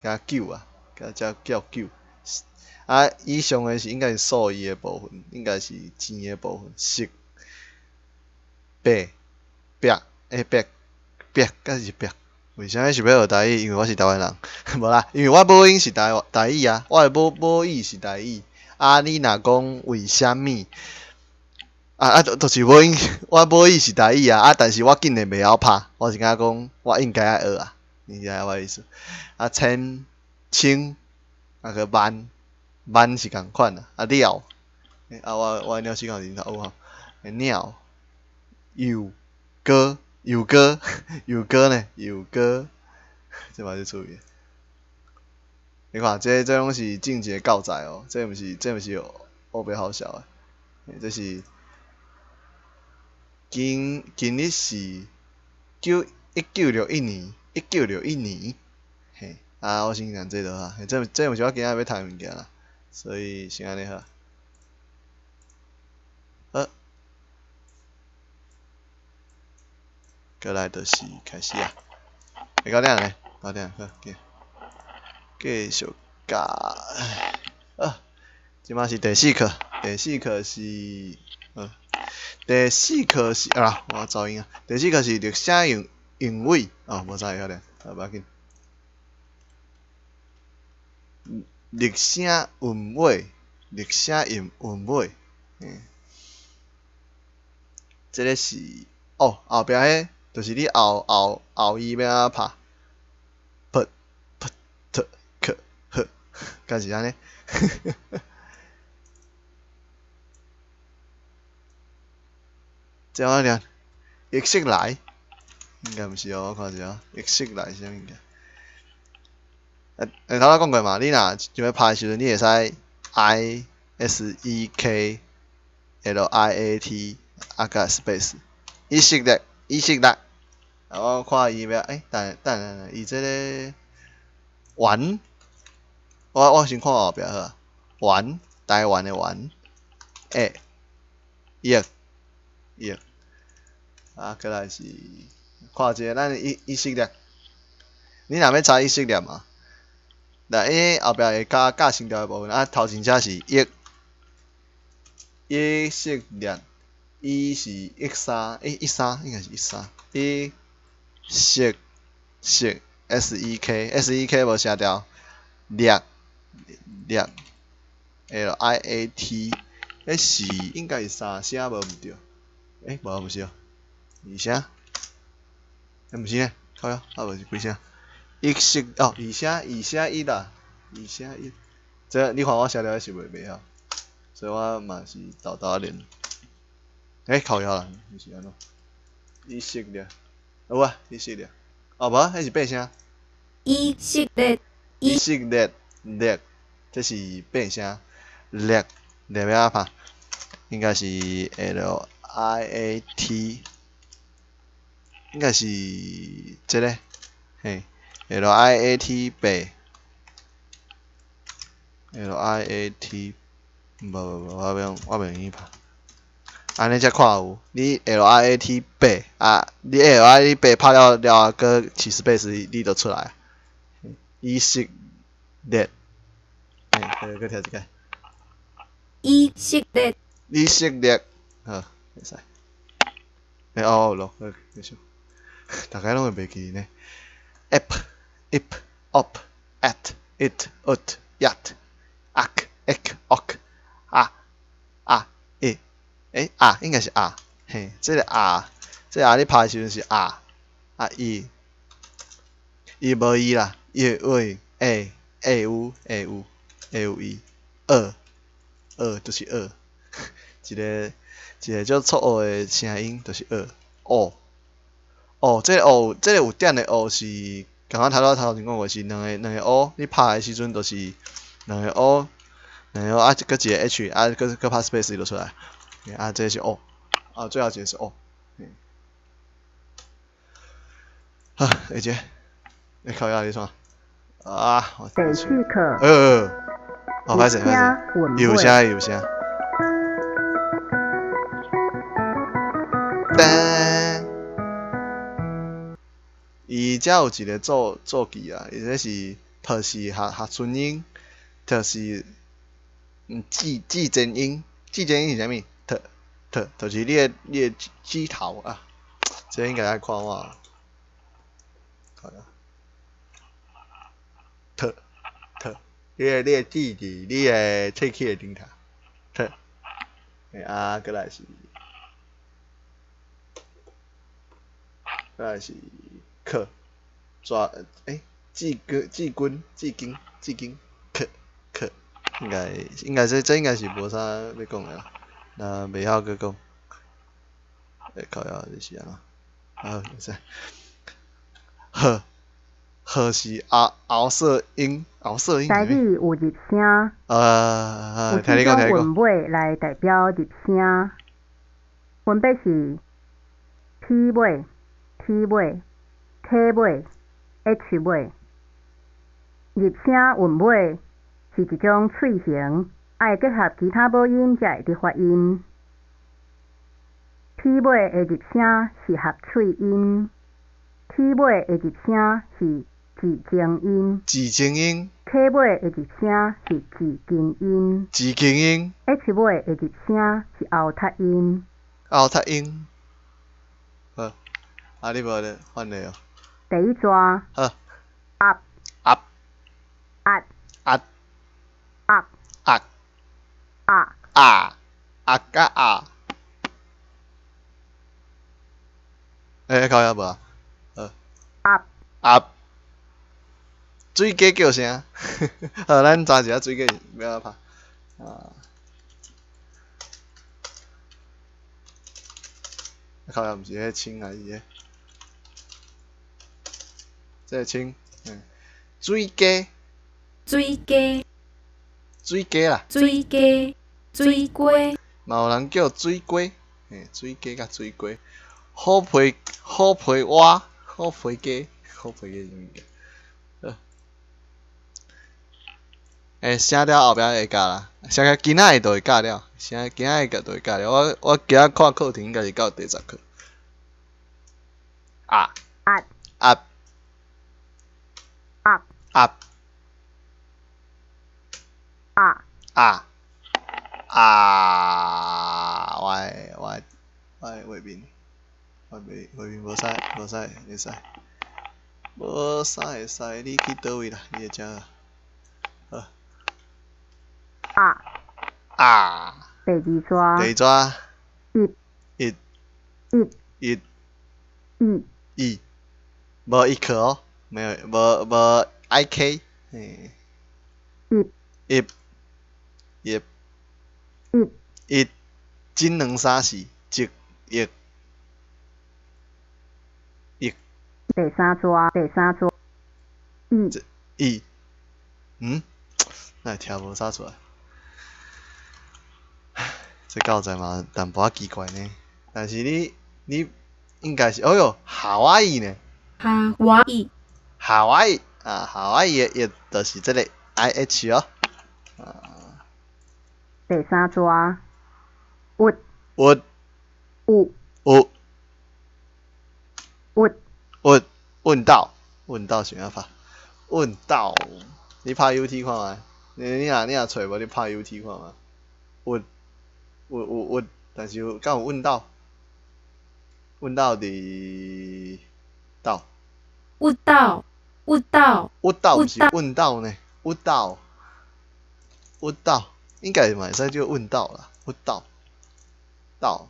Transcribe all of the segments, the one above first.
較久啊，較才較久。啊，以上的是應該是數字的部分，應該是錢的部分。十、八、百、欸百、百，敢是百？為啥物想欲學台語？因為我是台灣人，無啦，因為我母語是台語啊，我的母語是台語。啊，你若講為啥物？啊啊，就是母語，我母語是台語啊，啊，但是我竟然袂曉拍，我是感覺講我應該愛學啊，你知影我意思？啊，千、千，啊閣萬，萬是仝款啊，啊了，啊我的鳥屎敢有伫頂頭有吼？鳥，又閣，又閣，又閣呢？又閣，這嘛是趣味的。你看，這攏是正一個教材哦，這毋是烏白好笑的，這是今日是1961年，1961年，嘿，啊，我先講這就好，這毋是我今仔欲讀的物件啦，所以先按呢好。好，過來就是開始啊，會到頂呢？到頂，好，繼續教，啊，這擺是第四課，第四課是，第四課是啊，我走音啊，第四課是入聲韻韻尾，哦，無啥會曉咧，啊，無要緊。入聲韻尾，入聲韻韻尾，嗯，這个是哦，後壁彼就是你後後後伊欲按怎拍？p p t k h，敢是按呢？這按怎念？意識來，應該毋是哦，我看一下，意識來是啥物件？欸，頭拄講過嘛，你若想欲拍的時陣，你會使 I S E K L I A T 啊佮 space，以色列，以色列。啊，我看伊欲，欸，等等等，伊這个灣，我先看後壁好啊。灣，台灣的灣，欸，億，億。啊，過來是看一下咱以色列，你若欲查以色列嘛？來，伊後壁會加加聲調的部分，啊，頭前這是億，以色列，伊是一三，欸，一三應該是一三，以色色 S E K S E K 無聲調，列列 L I A T，彼是應該是三聲無毋對，欸，無毋是哦，二聲，欸，毋是呢，靠腰，啊無是幾聲？一色哦，二聲二聲一啦，二聲一，這你看我寫了是袂曉，所以我嘛是沓沓仔練。欸，靠腰啦，毋是按怎？以色列，有啊，以色列，哦無，彼是八聲。以色列，以色列列，這是八聲，列列欲按怎拍？應該是 L I A T，應該是這个，嘿。L I A T 八，L I A T，無無無，我欲用我袂用去拍。按呢才看有，你 L I A T 八啊，你 L I A T 八拍了了後，閣起 space 你就出來。以色列，嘿，閣聽一擺。以色列。以色列，好，會使。欸，哦，有錄，好，繼續。大家攏會袂記呢。Ep。ip, op, at, it, ut, yat, ac, ec, oc, a, a, e，欸，啊，應該是啊，嘿，這个啊，這个啊，你拍的時陣是啊，啊伊，伊無伊啦，伊會 a a 有 a 有 a 有伊，二，二就是二，一个一个足錯誤的聲音就是二，哦，哦，這个哦，這个有點的哦是。共款頭拄頭前講過是兩个 O，你拍的時陣就是兩個 O，兩個 O 啊，閣一個 H，啊，閣拍 space 就出來，啊，這個是 O，啊，最後一個是 O。好，下一個，你靠腰你創？啊，我第四課。哦，歹勢歹勢，有聲有聲。噔。伊遮有一个注記啊，伊這是特是合合唇音，特是舌尖音，舌尖音是啥物？特特，就是你的舌头啊，這應該愛看我，看下，特特，你的舌佇你的喙齒的頂頭，特，啊，過來是克，抓，舌根舌根舌根舌根，克克，應該這應該是無啥欲講的啦，若袂曉閣講，靠腰這是按怎？好，袂使。呵，呵是喉喉塞音，喉塞音。台語有入聲，有聽你講，聽你講。四種韻尾來代表入聲，分別是 P 尾、T 尾、K 尾、H 尾。入聲韻尾是一種喙型，愛結合其他母音才會佇發音。P 尾的入聲是合喙音，T 尾的入聲是舌尖音，舌尖音。 K 尾的入聲是舌根音，舌根音。 H 尾的入聲是喉塞音。喉塞音。好，啊你無咧範例哦。第一逝。好。鴨。鴨。鴨。鴨。鴨。鴨。鴨。鴨。鴨佮鴨。靠腰無啊？好。鴨。鴨。水雞叫啥？好，咱查一下水雞欲按怎拍。啊。靠腰毋是彼青還是彼？這个青，水雞。水雞。水雞啦。水雞，水雞。嘛有人叫水雞，水雞佮水雞。虎皮虎皮蛙，虎皮雞，虎皮雞是啥物件？寫了後壁會教啦，寫了今仔日就會教了，寫今仔日就會教了。我今仔看課程應該是到第10課。啊。鴨。鴨。鴨。鴨。鴨。啊。啊！我的畫面，畫面畫面無使無使會使，無使會使，你去佗位啦？你會遮好。啊。啊。第二逝。第二逝。一。一。一。一。一。一。無一顆哦，沒有，無無 I K，嘿。一。一。一。一。一，金兩三四，一，一，一。第三逝，第三逝。一。一。嗯？哪會聽無啥出來？這教材嘛淡薄仔奇怪呢，但是你應該是，哎喲，夏威夷呢？夏威夷。夏威夷啊，夏威夷的譯就是這個 I H 哦。啊。第三逝，鬱。鬱。有。有。鬱。問問道，問道是按怎拍？問道，你拍 U T 看覓？你若揣無，你拍 U T 看覓？問，有有問，但是有敢有問道？問道佇道。鬱道，鬱道。鬱道毋是問道呢？鬱道，鬱道，應該嘛會使叫問道啦。鬱道，道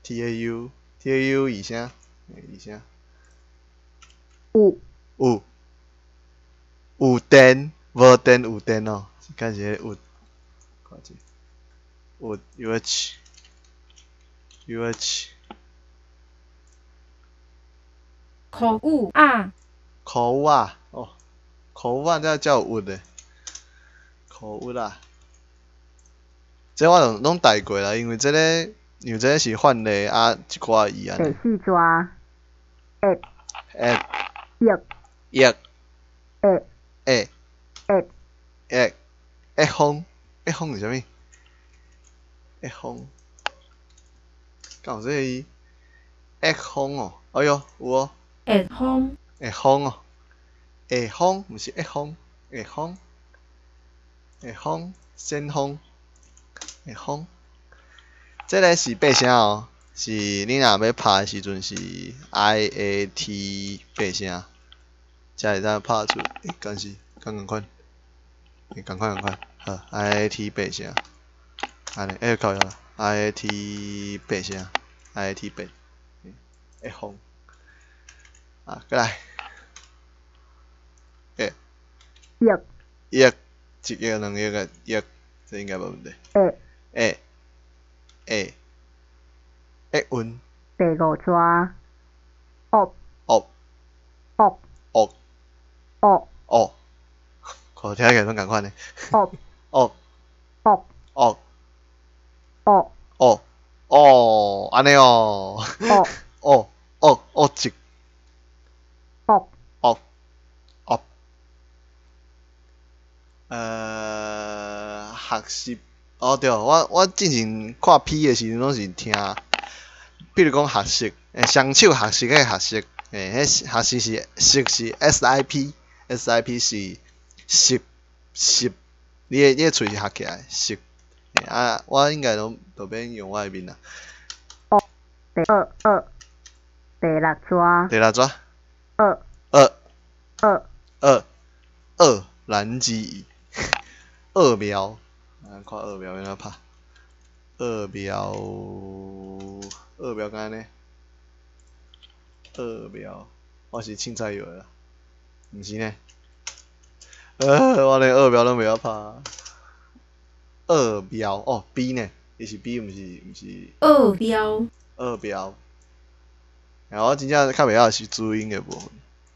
，T A U T A U 二聲，二聲。有。有。有電，無電有電哦，敢是彼個有？看者，有 U H U H。苦有仔。苦有仔，哦，苦有仔才有鬱的，苦有仔。這我攏攏帶過啦，因為這個是範例啊，一寡字按呢。第四逝，厄。厄。厄。厄。厄。厄。厄。厄。厄風，厄風是啥物？厄風。敢有這個字？厄風哦，哎喲，有哦。厄風。厄風哦，厄風，毋是厄風，厄會風，會風，先鋒，會風。這个是八聲哦，是你若欲拍的時陣是 I A T 八聲，才會當拍出，欸，敢是敢仝款？欸，仝款仝款，好，I A T 八聲，按呢，欸，靠腰，I A T 八聲，I A T 八，會風。啊，過來，欸，億，億，一億兩億个億，這應該無問題。會，會，會，會運，第五逝，惡，惡，惡，惡，惡，惡，看聽起來攏仝款呢。惡，惡，惡，惡，惡，惡，哦，按呢哦。惡，惡，惡，惡疾，惡，惡，惡。學習，哦對，我之前看 P 的時陣攏是聽，比如講學習，欸，雙手學習彼个學習，欸，彼學習是習是 SIP，SIP 是習習，你的喙是合起來，習，欸啊，我應該攏就免用我的面啦。第二二，第六逝，第六逝，二，二，二，二，二，難之易，奧妙，咱看奧妙欲按怎拍？奧妙，奧妙敢按呢？奧妙，我是凊彩藥的啦，毋是呢？我連奧妙攏袂曉拍。奧妙，哦，B 呢？伊是 B，毋是毋是？奧妙，奧妙。欸，我真正較袂曉是注音的部分。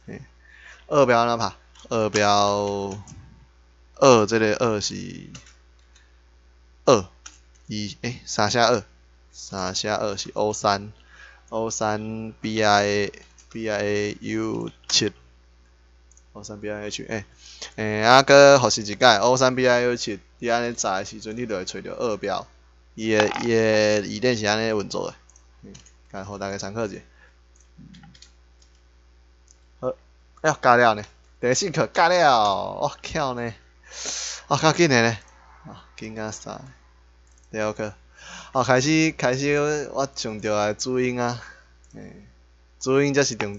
嘿，奧妙按怎拍？奧妙，奧這个奧是奧，二欸三聲奧，三聲奧是 O 三，O 三 B I U 七，O 三 B I H 欸，欸啊，閣復習一擺 O 三 B I U 七，你按呢查的時陣，你就會揣著奧妙，伊的字典是按呢運作的，共予大家參考者。好，哎喲，教了呢，第四課教了，哦巧呢，哦較緊的呢，啊緊甲啥？第二課，哦開始開始我上著來注音啊，欸，注音才是重點。